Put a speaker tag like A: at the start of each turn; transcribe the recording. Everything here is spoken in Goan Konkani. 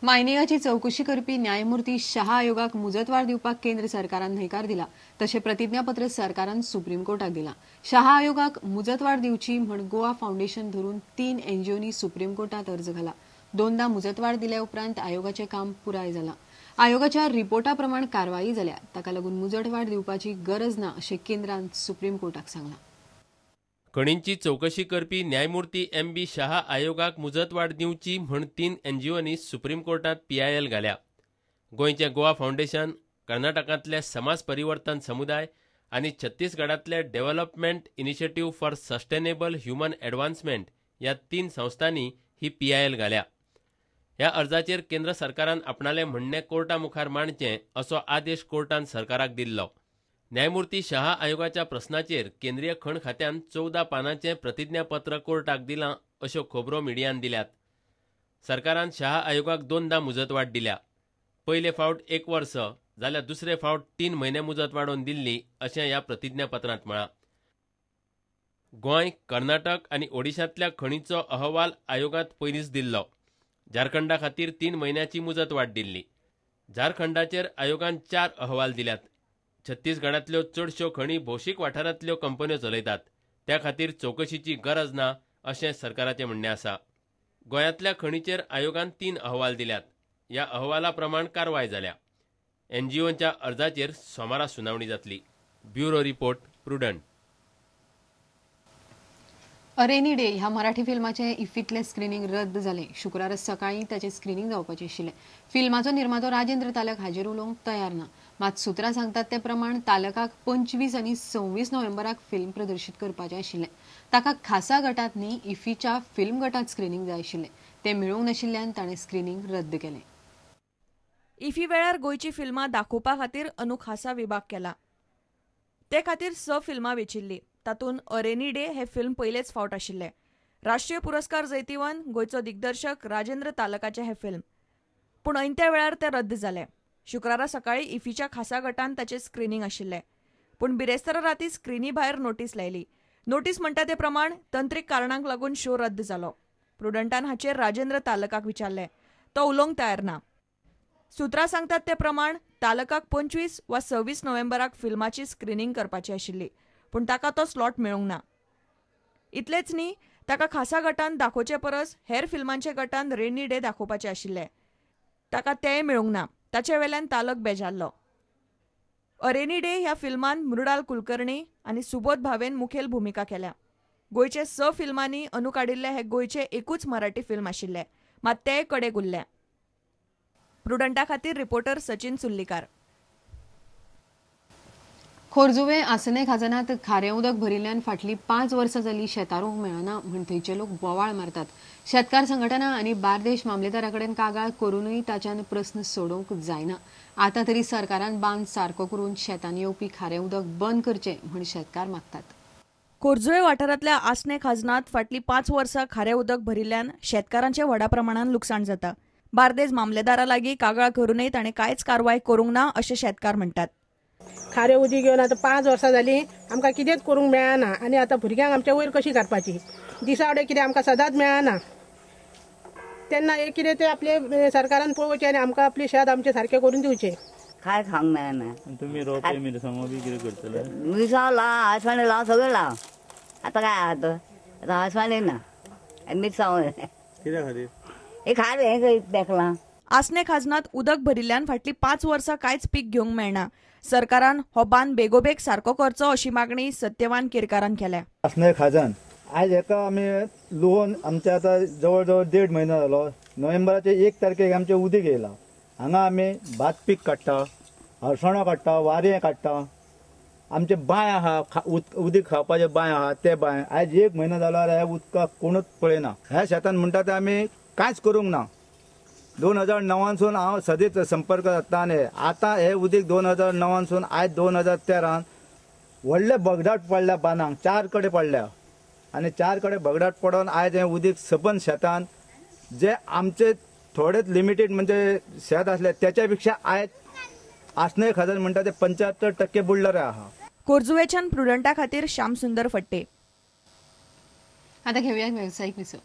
A: मायनिंगाची चौकशी करपी न्यायमूर्ती शहा आयोगाक मुजतवाढ दिवपाक केंद्र सरकारान न्हयकार दिला. तशें प्रतिज्ञापत्र सरकारान सुप्रीम कोर्टाक दिला. शहा आयोगाक मुजतवाढ दिवची म्हण गोवा फाउंडेशन धरून 3 एनजीओनी सुप्रीम कोर्टात अर्ज घाला. 2दा मुजतवाढ दिल्या उपरांत आयोगाचें काम पुराय जाला. आयोगाच्या रिपोर्टा प्रमाण कारवाई जाल्या. ताका लागून मुजतवाढ दिवपाची गरज ना अशें केंद्रान सुप्रीम कोर्टाक सांगलां.
B: खणींची चौकशी करपी न्यायमूर्ती एम.बी. शहा आयोगाक मुजतवाढ दिवची म्हण 3 एनजीओनी सुप्रीम कोर्टात पीआयएल घाल्या. गोंयचें गोवा फाउंडेशन, कर्नाटकांतले समाज परिवर्तन समुदाय आनी छत्तीसगडांतले development initiative for sustainable human advancement ह्या 3 संस्थांनी ही पीआयएल घाल्या. ह्या अर्जाचेर केंद्र सरकारान आपणालें म्हणणें कोर्टा मुखार मांडचें असो आदेश कोर्टान सरकाराक दिल्लो. न्यायमूर्ती शहा आयोगाच्या प्रस्नाचेर केंद्रीय खण खात्यान 14 पानांचें प्रतिज्ञापत्र कोर्टाक दिलां अश्यो खबरो मिडियान दिल्यात. सरकारान शहा आयोगाक 2दा मुजतवाढ दिल्या. पयले फावट 1 वर्स जाल्यार दुसरे फावट 3 म्हयने मुजत वाडोवन दिल्ली अशें ह्या प्रतिज्ञापत्रांत म्हळां. गोंय, कर्नाटक आनी ओडिशांतल्या खणीचो अहवाल आयोगांत पयलींच दिल्लो. झारखंडा खातीर 3 म्हयन्याची मुजतवाढ दिल्ली. झारखंडाचेर आयोगान 4 अहवाल दिल्यात. छत्तीसगडांतल्यो चडश्यो खणी भौशीक वाठारांतल्यो कंपन्यो चलयतात, त्या खातीर चौकशीची गरज ना अशें सरकाराचें म्हणणें आसा. गोंयांतल्या खणीचेर आयोगान 3 अहवाल दिल्यात. ह्या अहवाला प्रमाण कारवाय जाल्या. एनजीओच्या अर्जाचेर सोमारा सुनावणी जातली. Bureau report, Prudent.
A: A rainy day ह्या मराठी फिल्माचें इफ्फींतलें स्क्रिनींग रद्द जालें. शुक्रारा सकाळीं ताचें स्क्रिनींग जावपाचें आशिल्लें. फिल्माचो निर्मातो राजेंद्र तालक हाजेर उलोवंक तयार ना. मात सुत्रां सांगतात ते प्रमाण तालकाक 25 आनी 26 नोव्हेंबराक फिल्म प्रदर्शीत करपाचें आशिल्लें. ताका खासा गटांत न्ही इफ्फीच्या फिल्म गटांत स्क्रिनींग जाय आशिल्लें. तें मेळूंक नाशिल्ल्यान ताणें स्क्रिनींग रद्द केलें.
C: इफ्फी वेळार गोंयची फिल्मां दाखोवपा खातीर अंदू खासा विभाग केला. ते खातीर 6 फिल्मां वेंचिल्लीं. तातूंत अरेनी डे हे फिल्म पयलेच फावट आशिल्लें. राष्ट्रीय पुरस्कार जैतिवंत गोंयचो दिग्दर्शक राजेंद्र तालकाचें हें फिल्म. पूण ऐन त्या वेळार तें रद्द जालें. शुक्रारा सकाळीं इफ्फीच्या खासा गटान ताचें स्क्रिनींग आशिल्लें. पूण बिरेस्तारा राती स्क्रिनी भायर नोटीस लायली. नोटीस म्हणटा ते प्रमाण तंत्रीक कारणांक लागून शो रद्द जालो. प्रुडंटान हाचेर राजेंद्र तालकाक विचारलें. तो उलोवंक तयार ना. सुत्रां सांगतात ते प्रमाण तालकाक 25 वा 26 नोव्हेंबराक फिल्माची स्क्रिनींग करपाची आशिल्ली. पूण ताका तो स्लॉट मेळूंक ना. इतलेंच न्ही, ताका खासा गटान दाखोवचे परस हेर फिल्मांच्या गटान रेनी डे दाखोवपाचे आशिल्ले. ताका तेंय मेळूंक ना. ताचे वेल्यान तालक बेजारलो. अरेनी डे ह्या फिल्मान मृणाल कुलकर्णी आनी सुबोध भावेन मुखेल भुमिका केल्या. गोंयचे 6 फिल्मांनी अंदू काडिल्लें हें गोंयचें एकूच मराठी फिल्म आशिल्लें. मात तेंय कडेक उरलें. प्रुडंटा खातीर रिपोर्टर सचिन सुल्लीकार.
A: खोर्जुवे आसने खाजनात खारें उदक भरिल्ल्यान फाटलीं 5 वर्सां जालीं शेतां रोवंक मेळना म्हण थंयचे लोक बोवाळ मारतात. शेतकार संघटना आनी बार्देश मामलेदारा कडेन कागाळ करूनय ताच्यान प्रस्न सोडोवंक जायना. आतां तरी सरकारान बांद सारको करून शेतांनी येवपी खारें उदक बंद करचें म्हण शेतकार मागतात.
C: खोर्जुवे वाठारांतल्या आसने खाजनात फाटलीं 5 वर्सां खारें उदक भरिल्ल्यान शेतकारांचें व्हडा प्रमाणान लुकसाण जाता. बार्देज मामलेदारा लागीं कागाळ करूनय ताणें कांयच कारवाय करूंक ना अशें शेतकार म्हणटात.
D: खारें उदीक घेवन आतां 5 वर्सां जालीं आमकां कितेंच करूंक मेळना आनी आतां भुरग्यांक आमच्या वयर कशी काडपाची. दिसावडे कितें आमकां सदांच मेळना. तेन्ना हें कितें तें आपले सरकारान पळोवचें आनी आमकां आपलें शेत आमचें सारकें करून दिवचें.
E: काय खावंक मेळना.
F: तुमी रोवपे मिरसांगो बी कितें करतले?
E: मिरसांगो लाव, आसवाणे लाव, सगळें लाव. आतां काय आहा तर आतां आसवाणे ना आनी मिरसांगो
F: कित्या खातीर
E: हे खारें हें देखलां.
C: आसने खाजनात उदक भरिल्ल्यान फाटलीं 5 वर्सां कांयच पीक घेवंक मेळना. सरकारान हो बांद बेगोबेग सारको करचो अशी मागणी सत्यवान केरकारान केल्या.
G: आसने खाजन आयज हेका आमी लुवोन आमचे आतां जवळ जवळ 1.5 म्हयनो जालो. नोव्हेंबराचे 1 तारखेक आमचें उदीक येयलां. हांगा आमी भात पीक काडटा, हरसणो काडटा, वारें काडटा. आमचे बांय आहा, उदीक खावपाचे बांय आहा, ते बांय आयज 1 म्हयनो जालो ह्या उदकाक कोणूच पळयना. ह्या शेतान म्हणटा ते आमी कांयच करूंक ना. 2009 हांव सदींच संपर्क जाता आनी आतां हें उदीक 2009 आयज 2013 व्हडले भगदाट पडल्या बांदांक, 4 कडेन पडल्या आनी 4 कडेन भगदाट पडोन आयज हें उदीक सबंद शेतान जे आमचे थोडेच लिमिटेड म्हणजे शेत आसले त्याच्या पेक्षा आयज आसने खाजन म्हणटा ते 75% बुडलेले आहा.
C: खोर्जुवेच्यान प्रुडंटा खातीर श्यामसुंदर फट्टे.
A: आता घेऊया व्यावसायिक विसव.